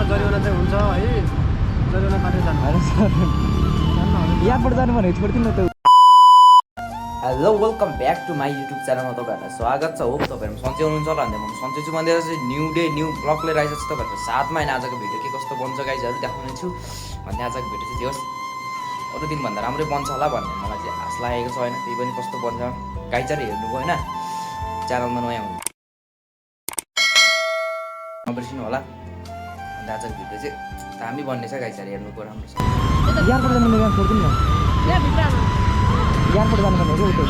जरिवाना चाहिँ हुन्छ है जरिवाना काटेर जानु हैन सर यहाँबाट जानु भने छोड्दिनु न त hello welcome back to my YouTube च्यानलमा तपाईँहरूलाई स्वागत छ। होप तपाईँहरू सन्चै हुनुहुन्छ होला भन्दै म सन्चै छु भन्दै चाहिँ न्यू डे न्यू ब्लग लिएर आइसकेको छु तपाईँहरूको साथमा। होइन आजको भिडियो के कस्तो बन्छ गाइजहरू देखाउने छु भन्ने आजको भिडियो चाहिँ होस् अरू दिनभन्दा राम्रै बन्छ होला भन्ने मलाई चाहिँ आश लागेको छ। होइन त्यही पनि कस्तो बन्छ गाइजहरू हेर्नुभयो होइन च्यानलमा नयाँ हुनु नबिर्सिनु होला। अन्त आजको भिडियो चाहिँ दामी बन्ने छ गाइजहरू हेर्नुको राम्रो छ। यहाँबाट जानु भने छोड्दिनु न यहाँबाट जानु भने उतै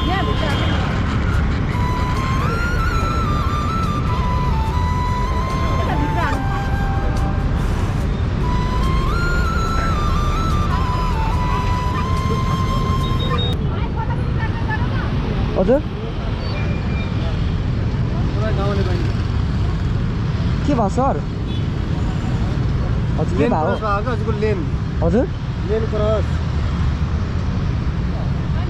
हजुर के भयो सर हजुर के भयो हजुरको लेन हजुर लेन क्रस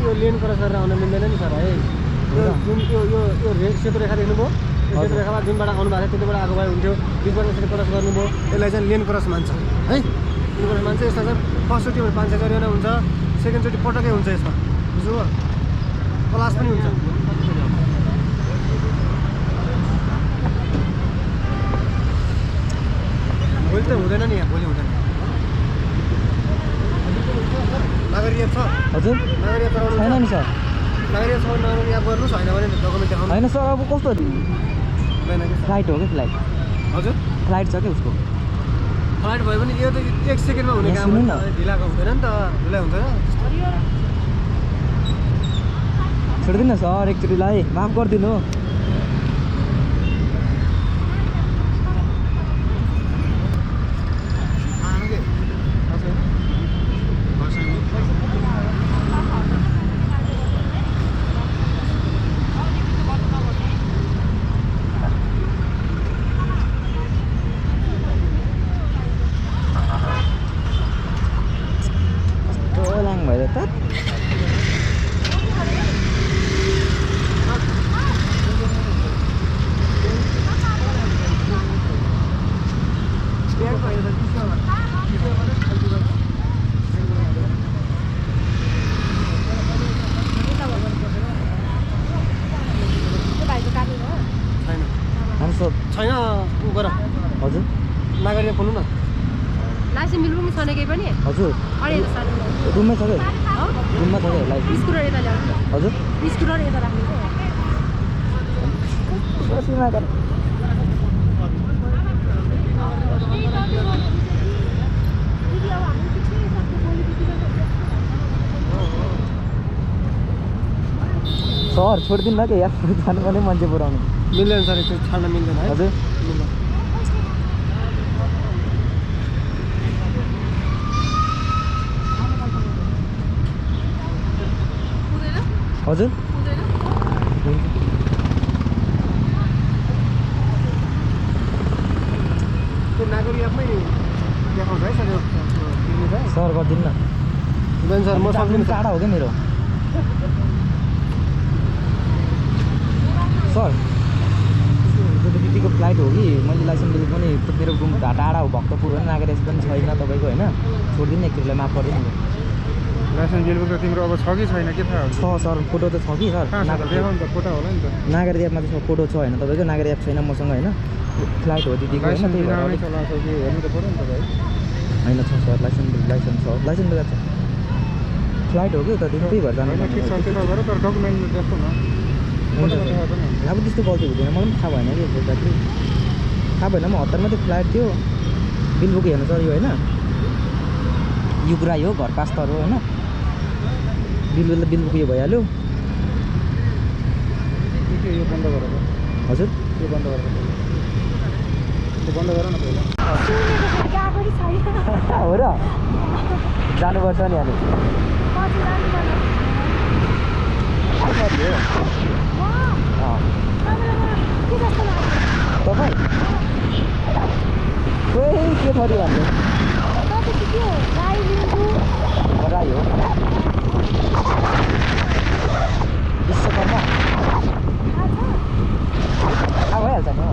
यो लेन क्रस गरेर आउन मिल्दैन नि सर है। यो जुन यो यो यो सेतो रेखा देख्नुभयो यो सेतो रेखामा जुनबाट आउनु भएको थियो त्यतिबाट आएको भए हुन्थ्यो बिचबाट यसरी क्रस गर्नुभयो यसलाई चाहिँ लेन क्रस मान्छ है। लेन क्रस मान्छ यसमा चाहिँ फर्स्टचोटि 500 जरिवाना हुन्छ सेकेन्डचोटि पटक्कै हुन्छ यसमा बुझ्नुभयो क्लास पनि हुन्छ। भोलि त हुँदैन नि यहाँ भोलि हुँदैन नागरिक छ हजुर नागरिक चलाउनु छैन नि सर नागरिक छ भने यहाँ गर्नुहोस् होइन भने डकुमेन्ट देखाउनु होइन सर अब कस्तो हुँदैन कि फ्लाइट हो कि फ्लाइट हजुर फ्लाइट छ क्या उसको फ्लाइट भयो भने यो त 1 सेकेन्डमा हुने काम हो नि त ढिलाको हुँदैन नि त ढिला हुँदैन छोडिदिनु न सर एकचोटिलाई माफ गरिदिनु भयो त छैन उ गर हजुर नागरिक खोल्नु न लाइसेन्स बिल पनि छैन केही पनि हजुर रुममै छ क्या रुममा छ क्या लाइसेन्स स्कुटर यता ल्याउनु हजुर स्कुटर यता राख्नु सर छोडिदिनु न क्या यार जानु पनि मान्छे पुऱ्याउनु मिल्दैन सर त्यो छाड्न मिल्दैन है हजुर हजुर त्यो नागरिकमै देखाउँछ है सर सर गरिदिनु न हुँदैन सर म सक्दिनँ टाढा हो क्या मेरो सर त्यो दिदीको फ्लाइट हो कि मैले लाइसेन्स बिल पनि मेरो रुम टाढा हो भक्तपुर होइन नागरिक पनि छैन तपाईँको होइन छोडिदिनु एकचोटिलाई माफ गरिदिनु लाइसेन्स बिल त तिम्रो अब छ कि छैन के थाहा छ सर फोटो त छ कि सर देखाउनु त फोटो होला नि त नागरिक एपमा चाहिँ फोटो छ होइन तपाईँको नागरिक एप छैन मसँग होइन फ्लाइट हो दिदीको होइन त्यही भएर हेर्नु त पऱ्यो नि त भाइ होइन छ सर लाइसेन्स छ लाइसेन्स बिल छ फ्लाइट हो कि त त्यही भएर जानु ठिक छ त्यसो गरेर तर डकुमेन्ट देखाउ न हुन्छ अब त्यस्तो गल्ती हुँदैन मलाई पनि थाहा भएन कि एक्ज्याक्टली थाहा भएन म हतारमा त्यो फ्लाइट थियो बिल बुक हेर्नु सर यो होइन युग्राई हो घर पास्तर हो होइन बिल बुक यो भइहाल्यो यो बन्द गरेर हजुर यो बन्द गरेर त्यो बन्द गर न पहिला हो र जानुपर्छ नि अहिले तपाईँ खोइ के थरी भन्नु राई हो विश्वकर्मा भइहाल्छ नि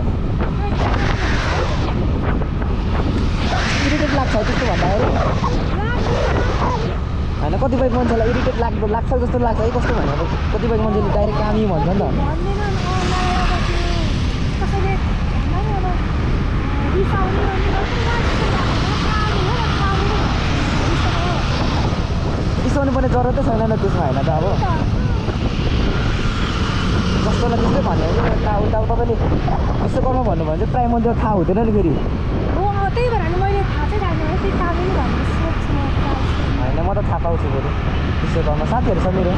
छ त्यस्तो भन्दाखेरि होइन कतिपय मान्छेलाई इरिटेट लाग्छ जस्तो लाग्छ है कस्तो भनेर कतिपय मान्छेले डाइरेक्ट कामी भन्छ नि त रिसाउनु पर्ने जरुरतै छैन नि त्यसमा होइन त अब जसकोलाई त्यस्तै भन्यो भने उल्टा तपाईँले विश्वकर्मा भन्नुभयो भने चाहिँ प्रायः मान्छेलाई थाहा हुँदैन नि फेरि त्यही भएर मैले थाहा चाहिँ जाने त्यही कामै भन्ने सोच्छु होइन म त थाहा पाउँछु फेरि विश्वकर्मा साथीहरू छ मेरो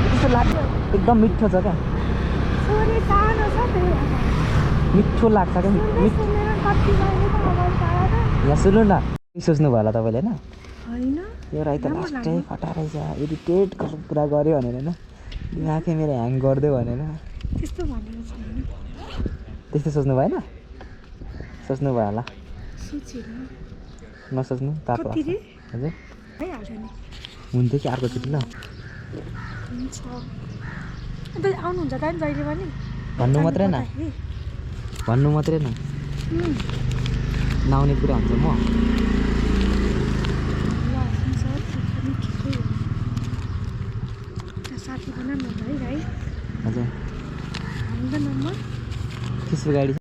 त्यस्तो लाग्छ एकदम मिठो छ क्या छोरी सानो छ त्यही मिठो लाग्छ क्या यहाँ सुन्नु न के सोच्नु भयो होला तपाईँले होइन यो राई त लास्टै फटा रहेछ इरिटेट पुरा गऱ्यो भनेर होइन आँखै मेरो ह्याङ गरिदियो भनेर त्यस्तो भनेको छैन त्यस्तो सोच्नु भएन सोच्नु भयो होला सोचेन नसोच्नु तातो कति हजुर भइहाल्छ नि हुन्थ्यो कि अर्को चोटि ल हुन्छ अन्त आउनुहुन्छ त नि जहिले पनि भन्नु मात्रै न भन्नु मात्रै न नआउने कुरा हुन्छ म साथी बनाउनु है भाइ हजुर नम्बर किसको गाडी